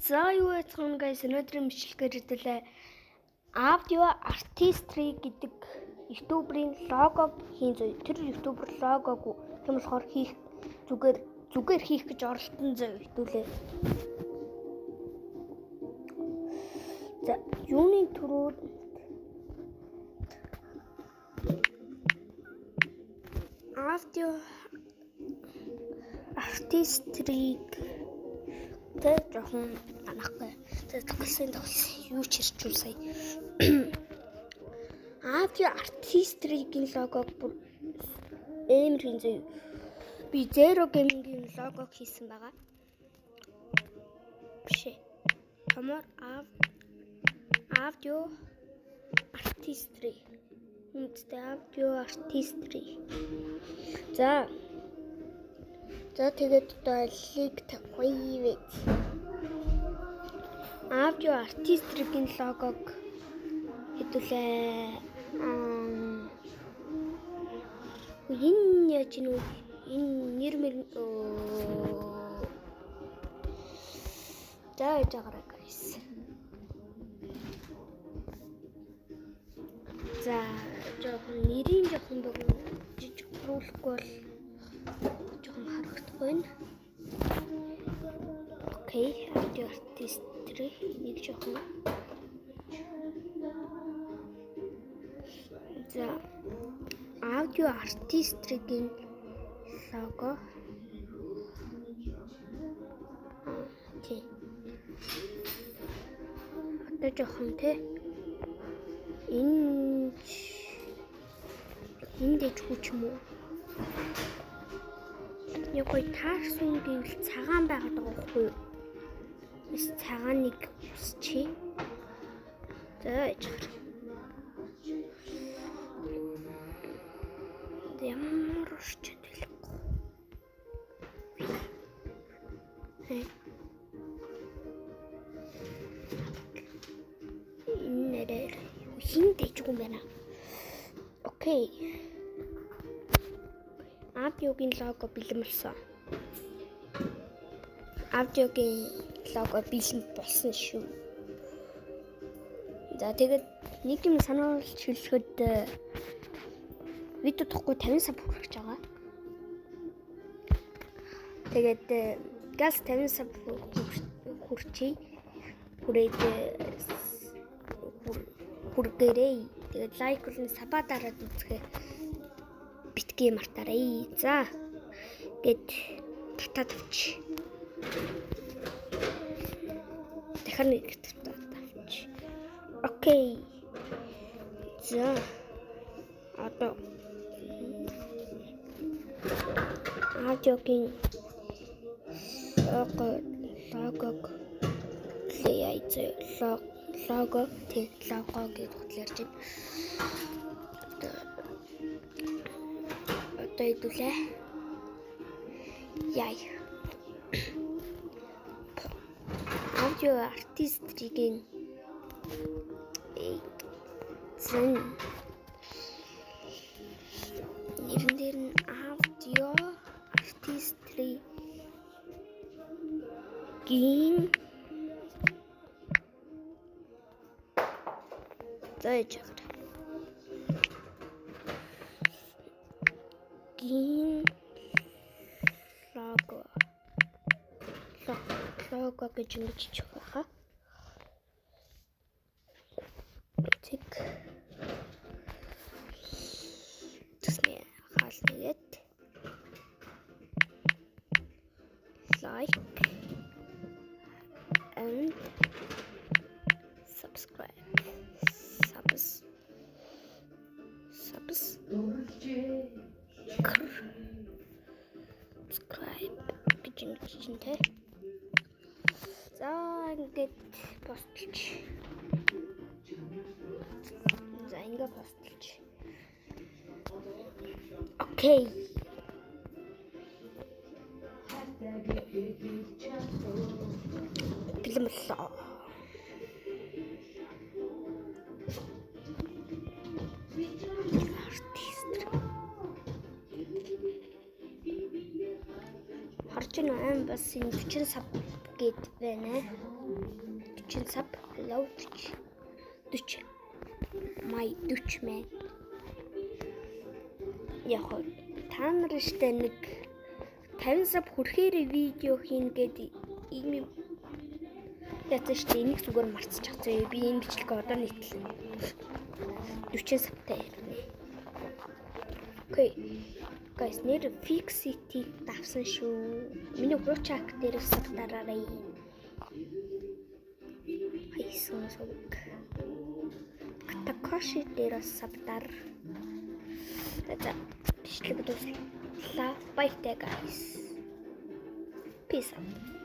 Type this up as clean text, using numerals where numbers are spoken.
За, юу яцхан guys, өнөөдрийн бичлэгээр хэдүүлээ Audio Artistry гэдэг YouTuber-ийн логог хийн зөө. Тэр YouTuber логогүй. Тийм болохоор хийх зүгээр зүгээр хийх гэж оролдсон зөө хэдүүлээ. За, юуны түрүү Audio Artistry-г тэ жоохон манахгүй. За, тоглосон тоглосон юу ч хэрчүүл сая. Audio Artistry-гийн логог бүр амар хийн зөө. Би Zero Gaming-ийн логог хийсэн байгаа. Биш ээ. Томор Audio Artistry. Үнэтэй Audio Artistry. За. За, тэгээд одоо лиг тавих вэ? Audio Artistry-гийн логог хэдүүлээ. Энэ яаж нү? Энэ нэр мэр. За, яж агараа, guys. За, жоохон нэрийн жоохон богино жижиг хруулахгүй бол жоохон харагдахгүй байна. Окей, Audio Artistry нэг жоохон. За, Audio Artistry-гийн лого. Тий. Одоо жоохон те. Энэ энэ дэжгүй ч юм уу? Яг гоё таарсан гэвэл цагаан байгаад байгаа байхгүй юу? Эс цагааныг үсчи. За, яж хар. Ямар орчинд хэлэхгүй. Энэ нэрээр хин дэжгүй юм байна. Окей. Аудиогийн лого бэлэн болсон. Аудиогийн лого бэлэн болсон шүү. За, тэгээд нэг юм сануулж хэлэхэд видео тухгүй 50 sub хүрэж байгаа. Тэгээд газ 50 sub хүрчээ. Хүрээд хүргээрэй. Тэгээд like болон sub аа дараад үзэхээ битгий мартаарай. За, гээд татаад авч. Дахиад нэг татаад авч. Окей. За. Одоо аудиогийн логог лээ лого тий лого гэж бодлоо ярьж байна. Одоо хэдүүлээ. Яй. Audio Artistry-гийн зэн нэрэн дээр нь Audio Artistry-гийн за яж байгаа. Гийн лого лого гэж ингэж бичих байхаа. Тэг. Тэсний хаал нэгэд like and subscribe. Subs subs subscribe гэж ингэж чинь те. За, ингээд постлж. За, ингээд постлж. Окей. Бэлэн боллоо. Артист. Харж байна аим бас энэ 40 sub Гэд байна. 40 sub, hello, 40 40, my 40 man. Яг та нар штэ нэг 50 sub хүрэхээр видео хийн гэд ийм юм яцсан штэ, энийг зүгээр мартчих зөө. Би энэ бичлэгээ одоо нийтлэн. 40 sub тай ярина. Okay. Guys, нэр Fixit-ийг давсан шүү. Миний хуучин acc дээр sub дараарай. Хайсан сувг. Такаши дээр sub дар. За, бичлэг дууслаа. Баяртай, guys. Peace out.